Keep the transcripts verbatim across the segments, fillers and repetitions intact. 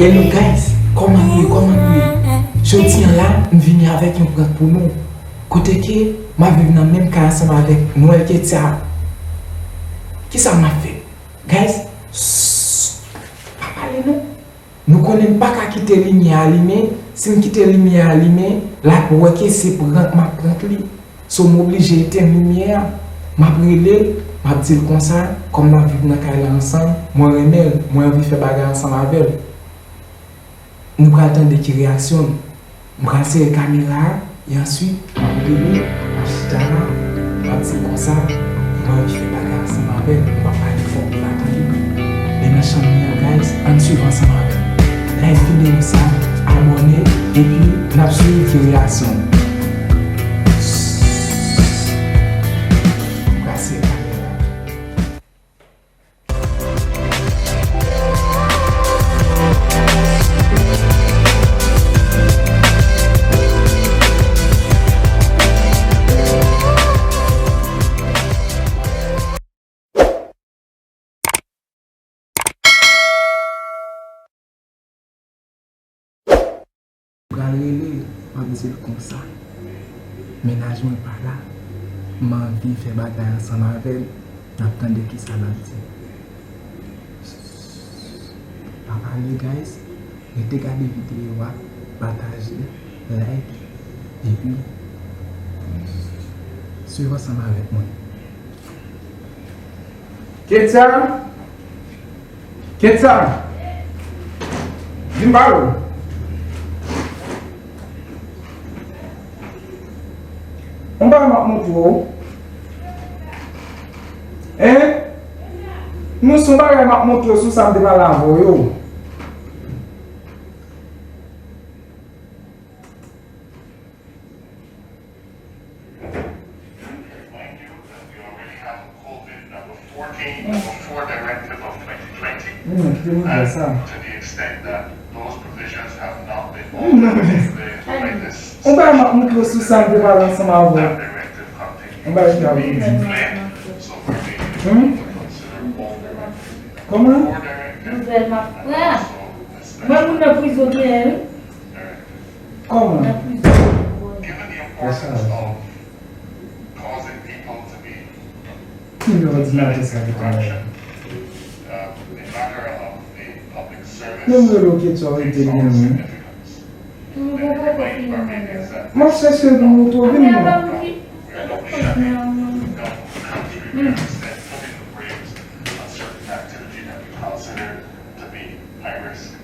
Hello guys, kòman nou ye, kòman nou ye? Jodi an la, m vini avèk yon prank pou nou. Kote ke m ap viv nan menm kay ansanm avèk Noël Ketia. Kisa m ap fè? Guys, sss, pa pale non. Nou konnen m pa ka kite limyè a limen. Si m kite limyè a limen, l ap wè ke se prank m ap prank li. So, m oblije etenn limyè a. M ap rele l, m ap di l konsa, kòm n ap viv nan kay la ansanm, mwen renmen l, mwen anvi fè bagay ansanm avè l. Nou pral tande ki reyaksyon l. M pral sere kamera a, e answit, m ap rele l, m ap chita la, m ap di l konsa, mwen anvi fè bagay ansanm avè l, m p ap pale fò pou l pa tande. Men nan chanm li an, guys, ann swiv ansanm avè m. Like videyo sa, abòne, epi n ap swiv ki reyaksyon l. M pral sere kamera a. Pral rele l, m ap di l konsa, mennaj mwen pa la, m anvi fè bagay ansanm avè l, n ap tande kisa l ap di. Pa pale, guys, rete gade videyo a, pataje, like, epi swiv ansanm avèk mwen. Ketia! Ketia! Vin pale w. Yon bagay m ap montre w. Hein? Non, se yon bagay m ap montre w sou sa m te pale avè w yo. Mind you that we already have a COVID number fourteen, number four directive of twenty twenty. Mm, ki mwen fè sa. And to the extent that those provisions have not been altered, the, the latest. Yon bagay m ap montre w sou sa m te pale ansanm avè w. That directive continues to be in play. So we're being able to consider all directives. Kòman? Nouvèl m ap pran. Mwen moun nan prizon genyen wi. Kòman? Nan prizon. Given the importance of causing people to be Ki òdinatè sa ki tonbe? Corruption, uh, a matter of the public service. Menm rele w Ketia w rete byen wi. Mwen poko fini mwen menm. M ap chèche l pou m retwouve l non. We are not shy to govern the country. We understand putting the brakes on certain activity that we consider to be high risk.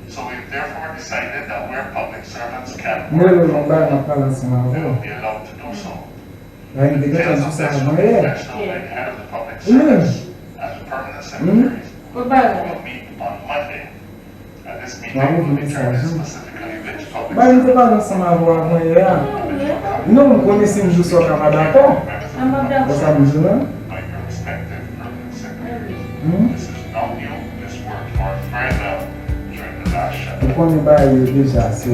So we've therefore decided that where public servants can work from home, they will be allowed to do so. Mwen rele w, m bay m ap pale ansanm avè w. Mwen te gentan di sa avan yè. Ou menm? Wi. Wi. Mwen ap voye mesaj wi. Bay m te pale ansanm avè w avan yè a. Non, m konnen si m di w sa w ka pa dakò. Wè sa m di w la? Hmm? Ou konnen bagay yo deja, se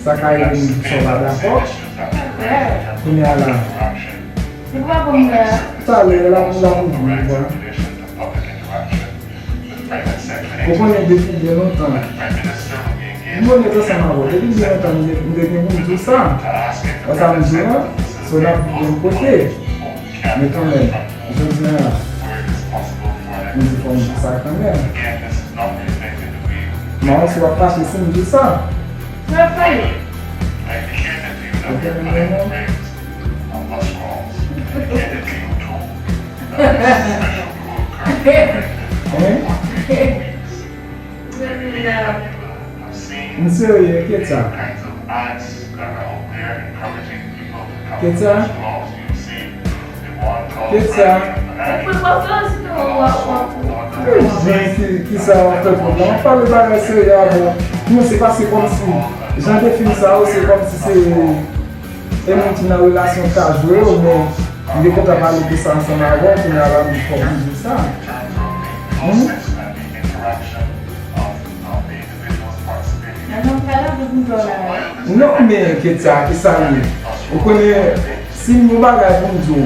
sa ka rive m di w sa w pa dakò. Kounye a la. Talè, l ap, l ap ouvri vwa. Ou konnen depi byen lontan. M konnen sa m ap wè. Depi byen lontan, m te, m te gen pou m di w sa. Wè sa m di w la? So n ap viv menm kote. Men kanmenm, jodi a, m di fò m di sa kanmenm. M a wè si w ap fache si m di w sa. Sa w ap fache? Ou konnen mwen menm. Hein? M serye, enkyèt sa. Enkyèt sa. Enkyèt sa. Ki, ki sa w ap fè pwoblèm? M ap pale bagay serye avè w. Non, se paske kòmsi jan de fim sa yo, se kòmsi se e moun ki nan relasyon k ka jwe yo, men m te kontan pale de sa ansanm avè w, kounye a la m di fòk m di sa. Hmm? Non, men, Ketia, ki sa l ye? Ou konnen, si m yon bagay pou m di w,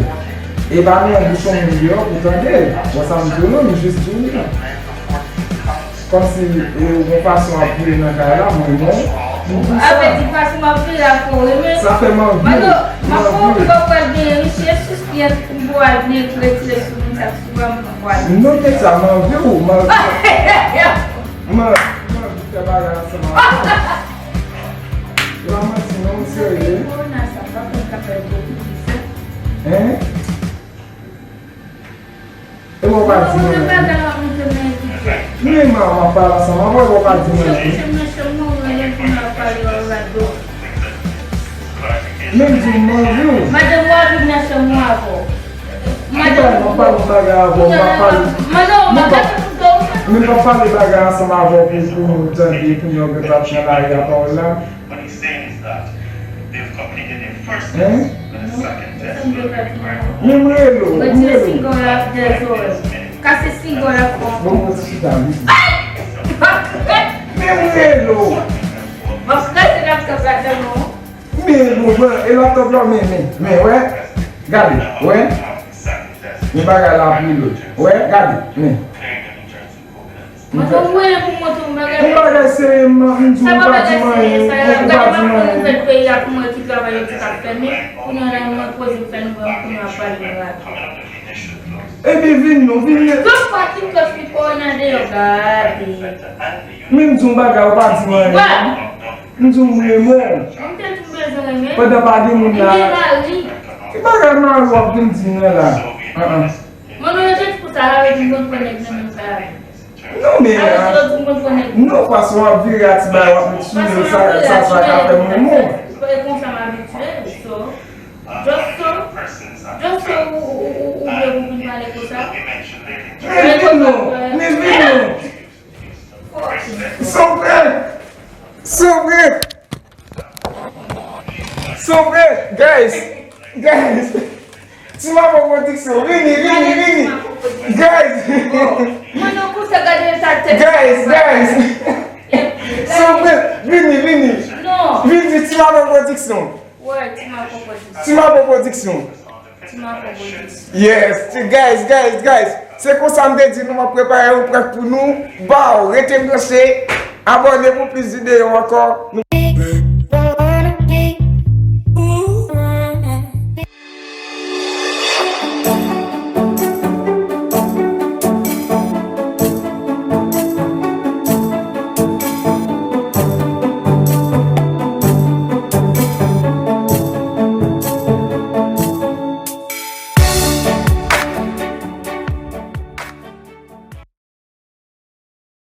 e pa nan bouch yon moun deyò pou tande l. Wè sa m di w, non, m jis di w li. Kòmsi, e, yon fason ap vire nan kay la, mwen non. M di sa. Avè di fason m ap vire ak ou, wi, men. Sa fè m anvi. Mano, m ap pran ou pral genyen richès, ou pral genyen kretye sou moun sa k sou an, m pral. Non, se sa, m anvi ou, m anvi. M anvi, m anvi fè bagay ansanm avè w. E pa manti non, m serye. Kòwona sa, m pa konn k ap fè l depi ki sa. Hein? E mwen pa di mwen. Men man, m ap pale ansanm avè w, e mwen pa di mwen. Men m di w m anvi w. Madanm ou ap viv nan chanm ou avè w. Madanm ou ap pale yon bagay avè w, m ap pale. Madanm ou ap pale. Men m ap pale bagay ansanm avè w pou, pou nou tande, pou nou gen trap nan lari a pawòl la. Hein? Men m rele w, m rele w. Kase siga w la fò. Bon, mwen ti chita, wi. Men m rele w. M ap kraze laptop la nan men w. Men, bon, bon, e laptop la, men, men, men, wè. Gade, wè. Men bagay la ap rele w. Wè, gade, men. Mwen te wè pou mwen tou bagay. Yon bagay serye, m, m di w pa di m anyen, ou pa di m anyen. Sa pa bagay serye, sa. Gade m ap fè nouvèl peyi a pou mwen ki travay yo di k ap fèmen. Kounye a la, mwen poze m fè nouvèl, kounye a ap pale m rapi. Ebyen, vin non, vin non. Tout pati, tout fi kòwona deyò, gade. Men m di w bagay, ou pa di m anyen. Wè. M di w m renmen w. Mwen te tou bezwen renmen. Pandan pa gen moun la. Li gen mari. Ki bagay mari w ap vin di m nan la? An, an. Mwen, mwen rete pou sa, la, yo di m konn pran nèg nan menm kay avè m. Non, men, non, paske w ap vire a ti bagay, w ap met sou yo, sa, sa, sa ka fè moun mou. E konsa m abitye, so, just so, just so ou, ou, ou, ou vle pou vin pale konsa. Men vin non, men vin non. Souple, souple. Souple, guys, guys. Ti Maman Production, vini, vini, vini. Guys. Mwen, non, konsa gade eta tèt. Guys, guys. Souple, vini, vini. Non. Vini, Ti Maman Production. Wè, Ti Maman Production. Ti Maman Production. Ti Maman Production. Yes, ti, guys, guys, guys. Se konsa m te di nou, m ap prepare yon prank pou nou. Baw, rete branche. Abòne pou plis videyo ankò.